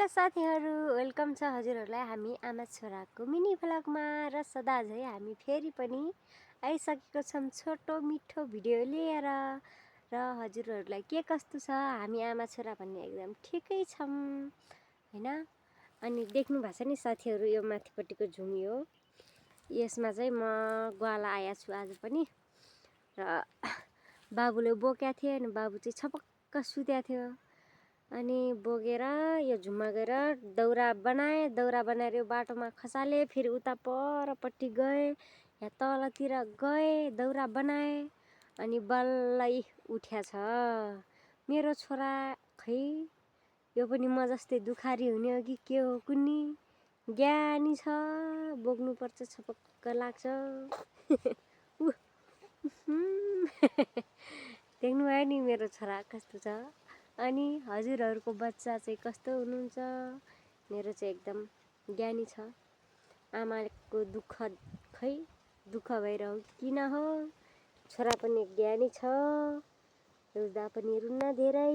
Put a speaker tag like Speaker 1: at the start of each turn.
Speaker 1: साथीहरू, वेलकम छ हजुरहरूलाई हामी आमा छोराको मिनी भ्लगमा। र सदा झै हामी फेरि पनि आइसकेको छौँ छोटो मिठो भिडियो लिएर। र हजुरहरूलाई के कस्तो छ, हामी आमा छोरा भन्ने एकदम ठिकै छौँ हैन। अनि देख्नु भएको छ नि साथीहरू, यो माथिपट्टिको झुमी हो। यसमा चाहिँ म ग्वाला आएको छु आज पनि। र बाबुले बोकेको थिएँ अनि बाबु चाहिँ छपक्क सुतेको थियो। अनि बोकेर यो झुममा गएर दौरा बनाएँ। दौरा बनाएर यो बाटोमा खसालेँ, फेरि उता परपट्टि गएँ, यहाँ तलतिर गएँ, दौरा बनाएँ। अनि बल्लै उठ्या छ मेरो छोरा। खै यो पनि म जस्तै दुखारी हुने हो कि के हो कुन्नी, ज्ञानी छ, बोक्नुपर्छ छपक्क लाग्छ। देख्नुभयो नि मेरो छोरा कस्तो छ। अनि हजुरहरूको बच्चा चाहिँ कस्तो हुनुहुन्छ? मेरो चाहिँ एकदम ज्ञानी छ। आमाको दुःख खै दुःख भइरह्यो किन हो, छोरा पनि ज्ञानी छ, रुँदा पनि रुन्न धेरै।